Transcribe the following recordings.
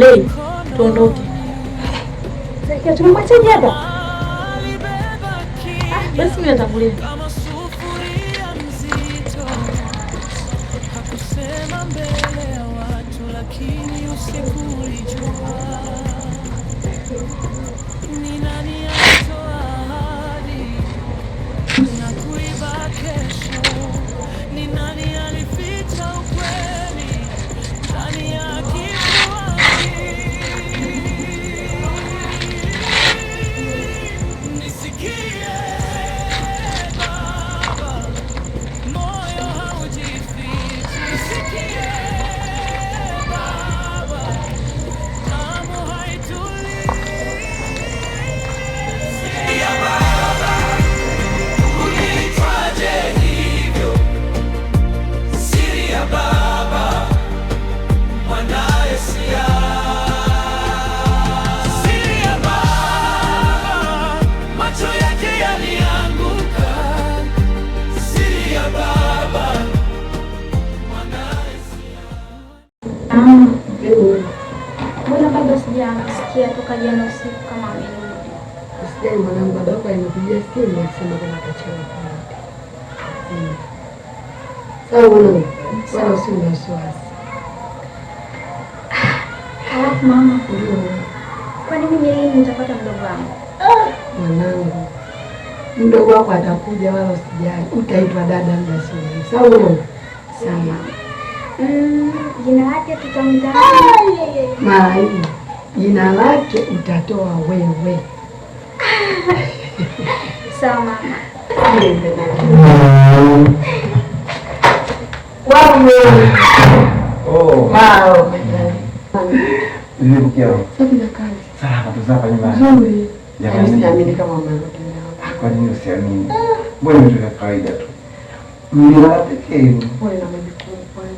Lei, tuondoke. Tumemwachaje hapa? Ah, basi mimi natangulia. Mbona bado sijamsikia toka jana usiku kama amerudi? Usijali mwanangu, babako alinipigia simu akisema kama atachelewa kurudi. Sawa mwanangu, wala usiwe na wasiwasi. Halafu mama, kwani mimi lini nitapata mdogo wangu? Mwanangu, mdogo wako atakuja, wala usijali, utaitwa dada muda si mrefu. Sawa mwanangu? Sawa. Jina lake tutamwita Mara hii jina lake utatoa wewe. Sawa mama. Wow. Oh. Vipi mke wangu? Safi za kazi. Salama tu hapa nyumbani. Nzuri. Jamani. Siamini kama umerudi leo. Kwa nini usiamini? Mbona vitu vya kawaida tu. Mlilala pekee yenu. Pole na majukumu kwanza.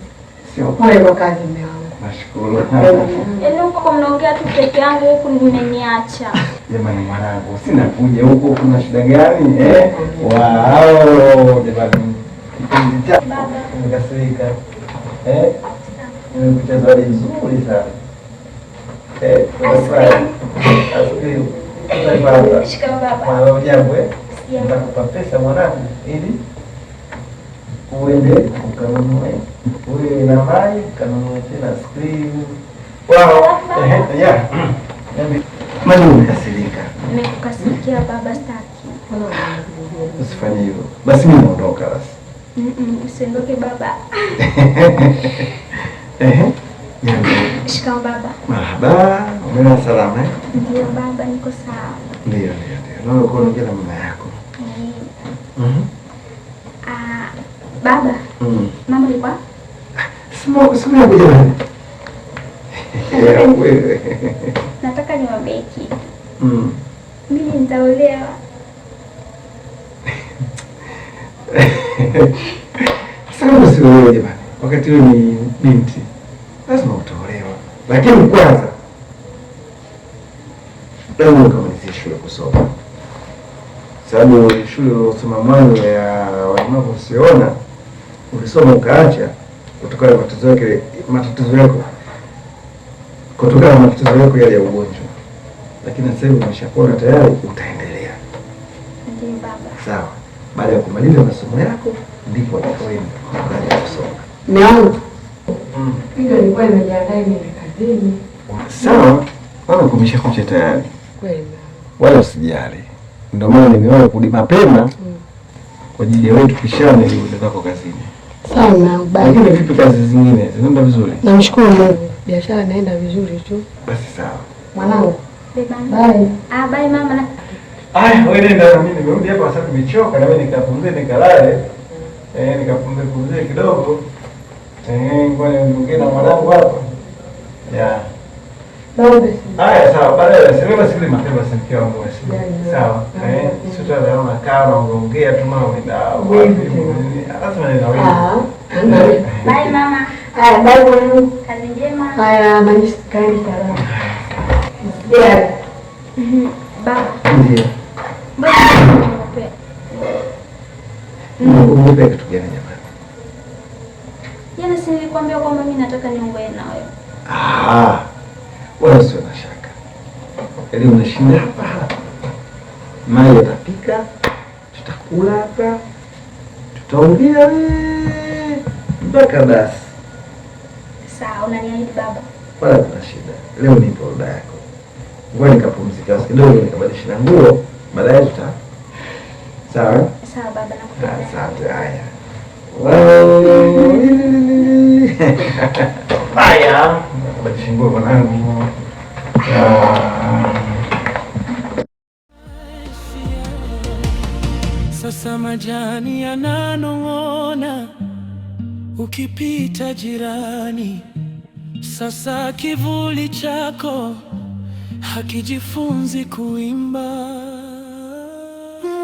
Sio. Pole kwa kazi mume wangu. Nashukuru. Yaani huko mnaongea tu peke yangu huku mmeniacha. Jamani mwanangu, sina kuja huko, kuna shida gani eh? Wow, jamani. Kipindi cha nimekasirika. Eh? Nimekucha zawadi nzuri sana. Eh, ice cream. Utaipata. Shikamoo baba. Mwanangu jambo eh? Nitakupa pesa mwanangu ili uende ukanunue wewe na mai ukanunue tena ice cream. Wow. Eh, yeah. Mani umekasirika. Nimekukasirikia baba, sitaki. Usifanye hivyo. Basi mimi naondoka basi. Usiondoke baba. Ehe. Jambo. Shikamoo baba. Marhaba. Umelala salama eh? Ndio baba, niko sawa. Ndio, ndio, ndio. Naona uko unaongea na mama yako. Ah, baba. Mama alikuwa? Sima sima kuja nani? Wewe. Nataka niwaambie kitu. Mimi nitaolewa. Sasa usiolewe jamani. Wakati wewe ni binti. Lazima utaolewa. Lakini kwanza lazima ukamalizie shule kusoma. Sababu shule uliosoma mwanzo ya walemavu usiona, ulisoma ukaacha kutokana na matatizo yake, matatizo yako kutokana na matatizo yako yale ya ugonjwa. Lakini sasa hivi umeshapona tayari, utaendelea. Ndio baba. Sawa. Baada ya kumaliza masomo yako ndipo utakapoenda baada ya kusoma. Mume wangu. Mimi ndio nilikuwa nimejiandaa niende kazini. Sawa. Mama kumeshakucha tayari. Kweli. Wala usijali. Ndio maana nimeona kurudi mapema kwa ajili ya wewe tupishane ili uende zako kazini. Sawa mume wangu, bye. Lakini vipi kazi zingine zinaenda vizuri? Namshukuru Mungu. Biashara inaenda vizuri tu. Basi sawa. Mwanangu. Bye. Bye. Ah, bye mama. Na Aya, wewe nenda na mimi nimerudi hapa kwa sababu nimechoka na mimi nikapumzike nikalale. Eh, nikapumzike pumzike kidogo. Eh, ngoja niongee na mwanangu hapa. Yeah. Haya, sawa. Baadaye basi wewe basi mapema basi mke wangu basi. Sawa. Eh, sio tena naona kaa na unaongea tu mama umeenda wapi? Lazima nenda wewe. Bye mama. Haya, bye mwanangu. Kazi njema. Haya, na kaeni salama. Yeah. Baba. Ndio. Mbona unaogopa? Unaogopa kitu gani jamani? Jana si nilikwambia kwamba mimi nataka niongee na wewe. Ah. Wala usiwe na shaka. Yaani unashinda hapa hapa. Mali atapika, tutakula hapa, tutaongea mpaka basi. Sawa, unaniahidi baba? Wala kuna shida. Leo nipo oda yako. Ngoja nikapumzika kidogo nikabadilisha na nguo, baadaye tuta. Sawa? Sawa baba, nakupenda. Asante. Haya. Haya. Badilisha nguo mwanangu. Sasa majani yananong'ona ukipita jirani. Sasa kivuli chako hakijifunzi kuimba.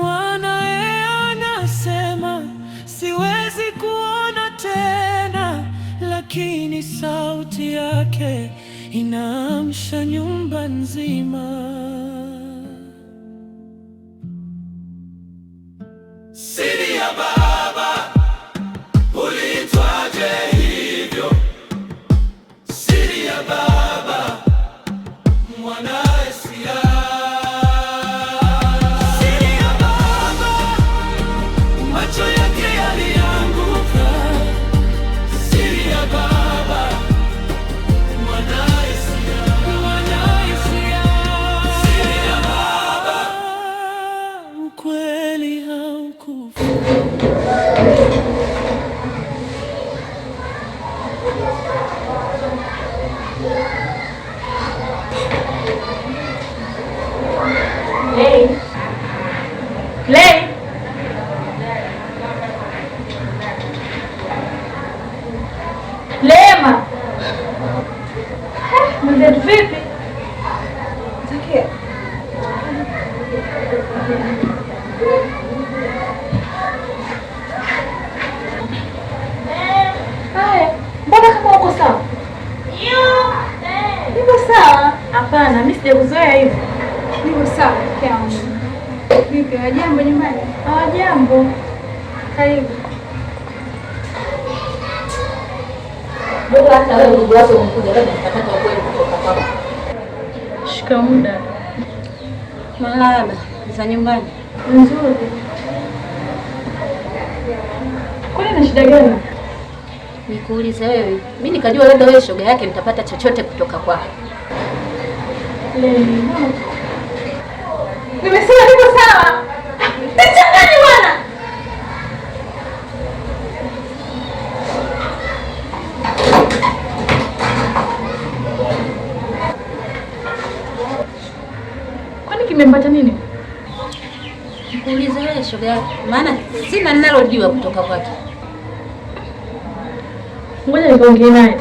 Mwanae anasema siwezi kuona tena, lakini sauti yake inaamsha nyumba nzima. Siri ya baba, uliitwaje hivyo? Siri ya baba, mwanae Sia. Siri ya baba, macho yake yalianguka. Siri ya baba, mwanae Sia. Mwanae Sia. Siri ya baba, ukweli haukufa. Lei. Lei. Lema. Mwenzetu vipi? Zakia. Haya, mbona kama uko sawa? Niko sawa. Hapana, mimi sijakuzoea hivyo. Niko sawa rafiki yangu. Vipi, hawajambo nyumbani? Hawajambo. Karibu. Bora hata wewe ndugu yako umekuja, labda nitapata ukweli kutoka kwako. Shikamoo dada. Marahaba, za nyumbani. Nzuri. Kwani na shida gani? Nikuulize wewe, mimi nikajua labda wewe shoga yake nitapata chochote kutoka kwako. Lei. Nimesema niko sawa. Nichanganye bwana. Kwani kimempata nini? Nikuulize wewe shoga yake, maana sina ninalojua kutoka kwake. Ngoja nikaongee naye.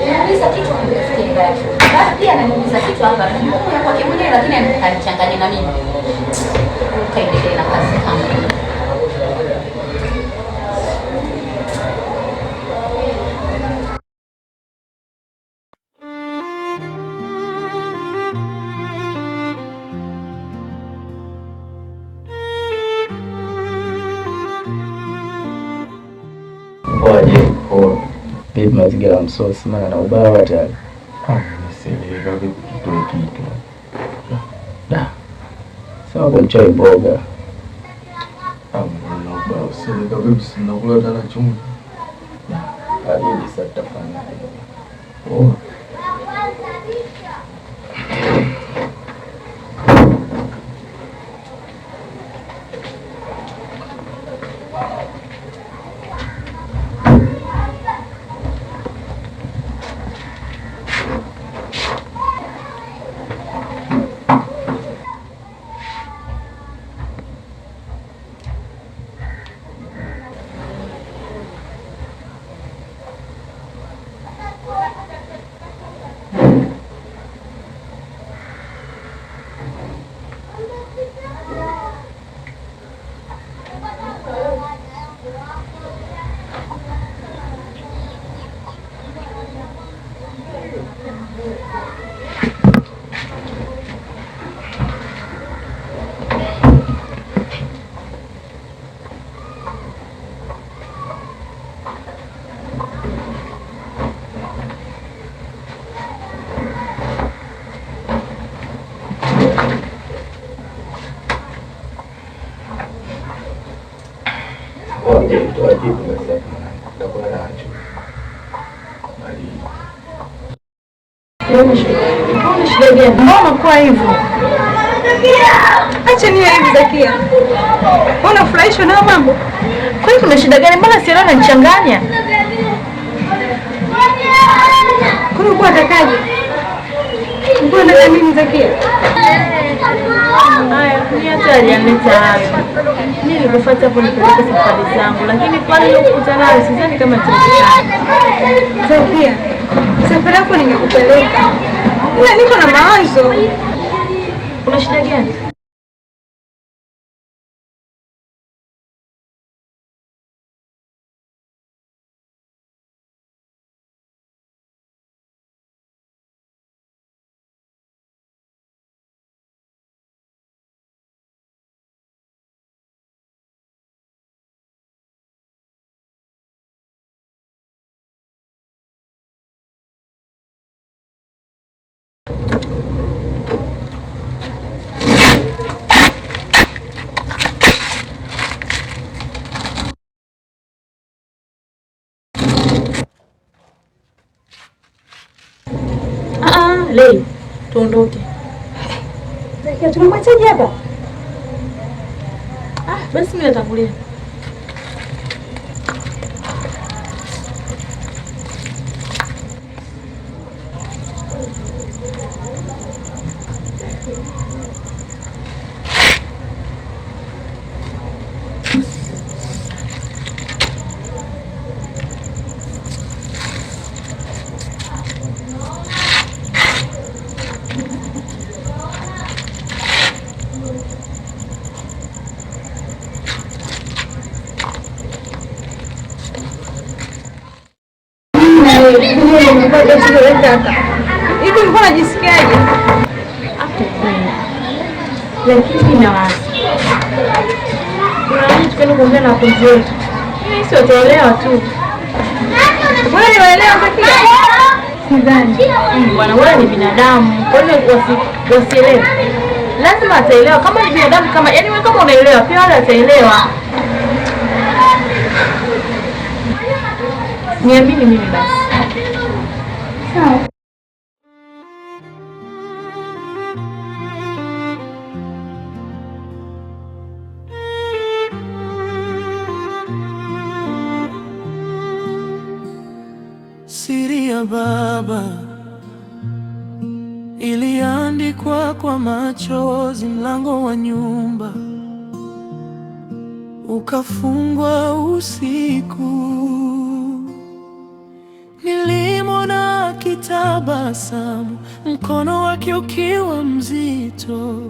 Niuliza kitu nikufikiria yake. Basi pia ananiuliza kitu hapa. Kwa kwake mwenyewe lakini anichanganye na mimi. Kaendelee na kazi kama. Poa je? Poa. Vipi mazingira ya msosi maana na ubawa tayari. Niseleka vipi kitoe kitu. Da. Sawa kwa mchai mboga. Na ubao seleka vipi sina kula tena chumvi. Hadi sasa tutafanya. Poa. Je, toa jibu basi hapo mwanangu. Utakula na chumvi. Bali Una shida gani? Mbona unakuwa hivyo? Acha niwe hivi Zakia. Unafurahishwa na mambo? Kwani kuna shida gani? Mbona sielewi, unanichanganya? Kwani ulikuwa unatakaje? Ulikuwa unataka nini Zakia? Haya, mimi hata hajanileta hayo. Mimi nilikufuata hapo nipeleke safari zangu, lakini pale nilipokutana nayo sidhani kama itawezekana. Zakia, safari yako ningekupeleka. Ila niko na mawazo. Kuna shida gani? Ah, Lei, tuondoke. Zakia, tunamwachaje hapa? Ah, basi mimi natangulia. Hivi ulikuwa unajisikiaje? Hapo kwenda. Lakini nina wazo. Kuna nini tukaenda kuongea na wapenzi wetu? Mimi si wataelewa tu. Wewe unaelewa Zakia? Sidhani. Bwana wewe ni binadamu. Kwa nini wasielewe? Lazima ataelewa kama ni binadamu, kama yaani wewe kama unaelewa pia wale wataelewa. Niamini mimi basi. Sawa. Siri ya baba iliandikwa kwa machozi, mlango wa nyumba ukafungwa usiku. Nilimwona akitabasamu, mkono wake ukiwa mzito.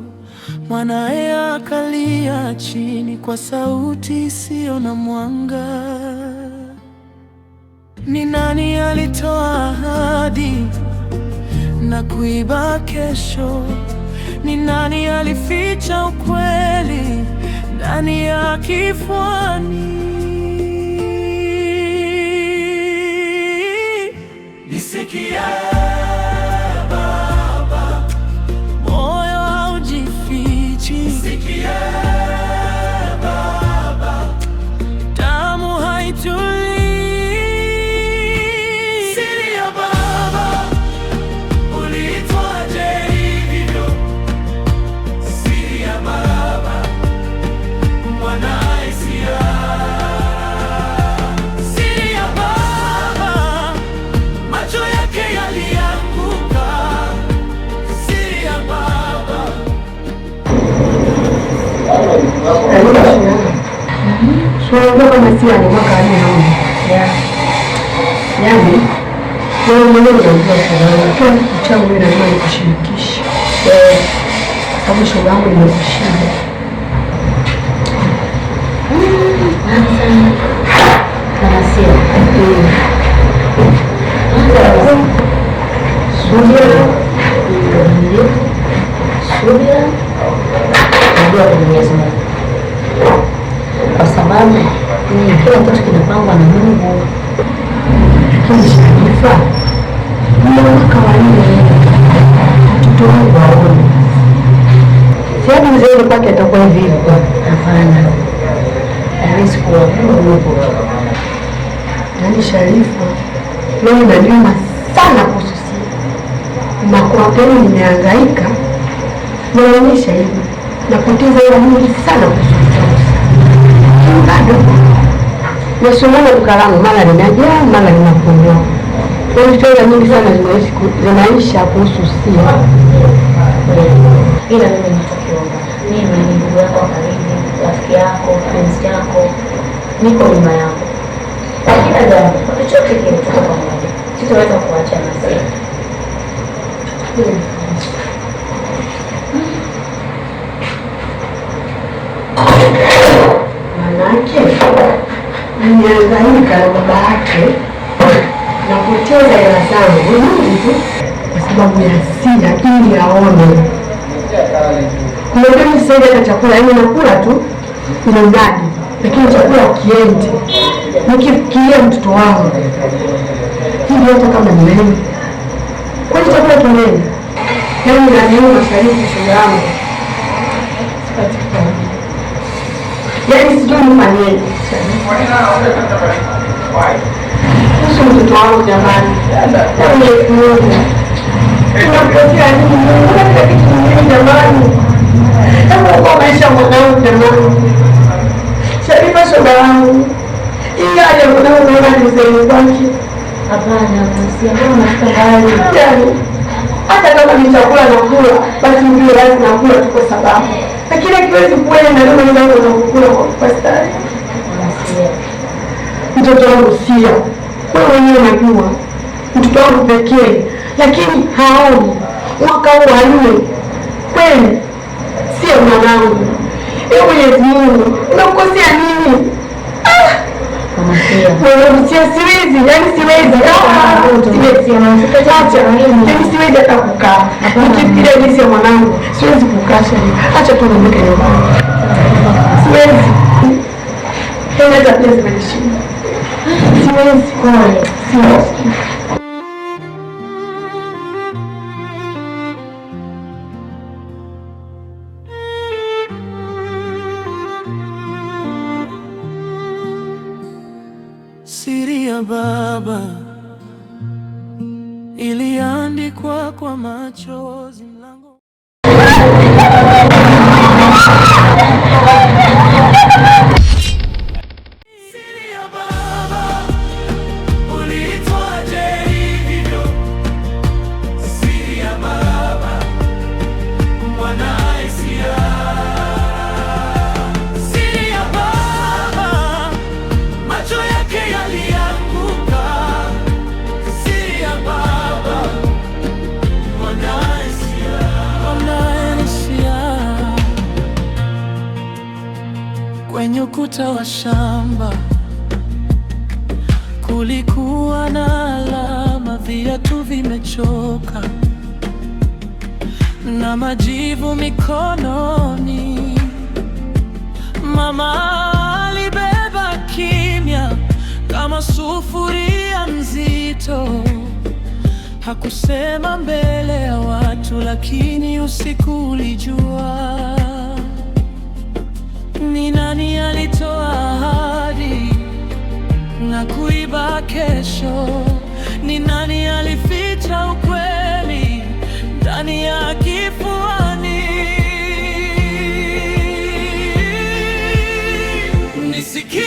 Mwanae akalia chini kwa sauti isiyo na mwanga. Ni nani alitoa ahadi na kuiba kesho? Ni nani alificha ukweli ndani ya kifuani? Nisikie Baba, moyo haujifichi. Nisikie Baba, damu haitulii. Siri ya baba, uliitwaje hivyo? Siri ya baba, mwana Asia. Siri ya baba, macho yake yalianguka. Siri ya baba. Unajua kama si ni mwaka wa nne naona. Yaani wewe mwenyewe unajua shoga yangu. Kila kitu changu mimi lazima nikushirikishe. Kwa sababu shoga yangu nimekushinda. Mama Sia, subira, uvumilivu, subira na dua kwa Mwenyezi Mungu, kwa sababu kila kitu kinapangwa na Mungu. Lakini Sharifa, ni mwaka wa nne mtoto wangu aone. Si hadi uzeeni kwake atakuwa hivi hivi. Hapana, Hawezi kuwa yupo. Yaani Sharifa, leo inaniuma sana kuhusu Sia. Na kwa kweli nimehangaika, naonyesha hivi napoteza hela nyingi sana kuhusu mtoto. Lakini bado nasumana duka langu, mara linajaa, mara linapungua. Yaani fedha nyingi sana zinaisha kuhusu Sia. Ila mimi nitakiomba, mimi ni ndugu yako wa karibu, rafiki yako, mpenzi yako, niko nyuma yako kwa kila jambo, kwa chochote kile, tuko pamoja, sitaweza kuacha na Sia. Manake nimehangaika na baba yake, napoteza hela zangu nyingi tu kwa sababu ya Sia ili aone. Unajua mimi sasa hivi hata chakula, yaani nakula tu ile mradi, lakini chakula kiendi. Nikifikiria mtoto wangu hivi, hata kama ni wewe, kwani chakula kinaenda? Yaani naniuma Sharifu, shoga yangu, sipati kuambia. Yaani sijui nifanyeje kuhusu mtoto wangu jamani. Mwenyezi Mungu, unamkosea nini? Mbona kila kitu kingine jamani? Hebu okoa maisha ya mwanangu jamani. Sharifa shoga yangu, hii hali ya mwanangu naona ni usemi kwake. Hapana, Sia, mbona unafika mbali? Yaani hata kama ni chakula nakula, basi ndio lazima nakula tu kwa sababu, lakini akiwezi kuenda kama ndio nakula kwa starehe. Mtoto wangu Sia, wewe mwenyewe unajua mtoto wangu pekee, lakini haoni mwaka huu wa nne kweli. Sia mwanangu, ewe Mwenyezi Mungu, unamkosea nini? Mwanangu Sia, siwezi, yaani siwezi, siwezi, acha, yaani siwezi hata kukaa nikifikiria jinsi ya mwanangu, siwezi kukaa. Sharifa, acha tu niondoke nyumbani, siwezi. Yaani hata pia zimenishinda, siwezi, siwezi. Siri ya baba iliandikwa kwa machozi mlango. Siri ya baba uliitwaje hivyo? Siri ya baba mwanae Sia. Siri ya baba macho yake yalianguka. Siri ya baba mwanae Sia, mwanae Sia. Kwenye ukuta wa shamba kulikuwa na alama, viatu vimechoka na majivu mikononi. Mama alibeba kimya kama sufuria nzito, hakusema mbele ya watu, lakini usiku ulijua ni nani alitoa ahadi na kuiba kesho, ni nani alificha ukweli ndani ya kifuani. Nisikie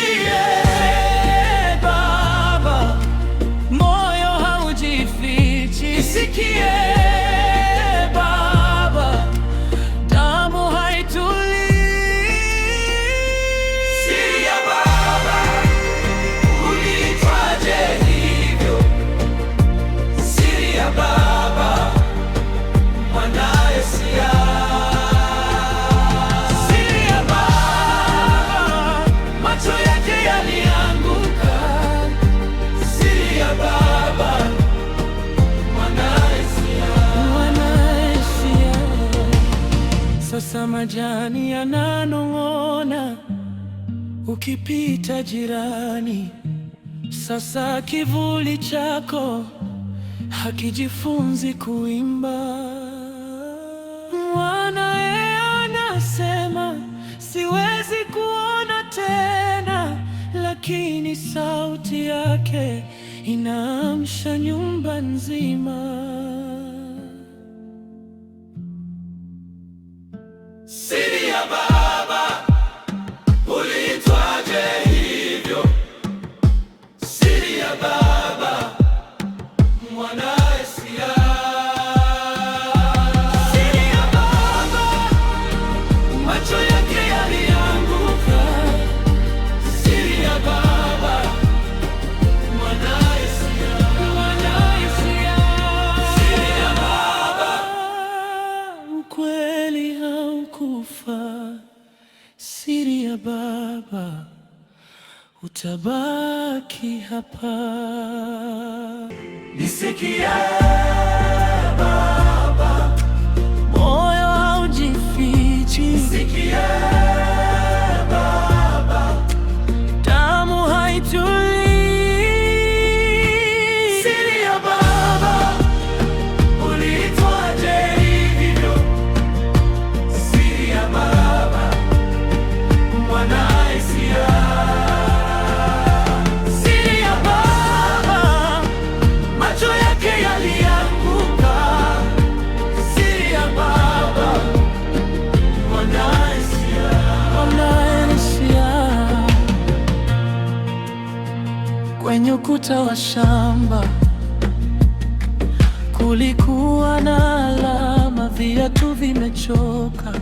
Baba, moyo haujifichi. Nisikie Baba, damu haitulii. Siri ya baba uliitwaje hivyo? Siri ya baba mwanae Sia. Siri ya baba macho yake yalianguka. Siri ya baba mwanae Sia, mwanae Sia. Sasa majani yananong'ona ukipita jirani. Sasa kivuli chako hakijifunzi kuimba. Mwanae anasema siwezi kuona tena. Lakini sauti yake inaamsha nyumba nzima. Siri ya baba, uliitwaje hivyo? Siri ya baba, mwanae Sia. Siri ya baba, macho yake yalianguka. Siri ya baba, mwanae Sia. Mwanae Sia. Siri ya baba, ukweli haukufa. Siri ya baba, utabaki hapa. Nisikie baba, moyo haujifichi. Nisikie baba, damu haitulii. Siri ya baba, uliitwaje hivyo? Siri ya baba, mwanae Sia. Siri ya baba, macho yake yalianguka. Siri ya baba, mwanae Sia. Mwanae Sia. Kwenye ukuta wa shamba kulikuwa na alama, viatu vimechoka.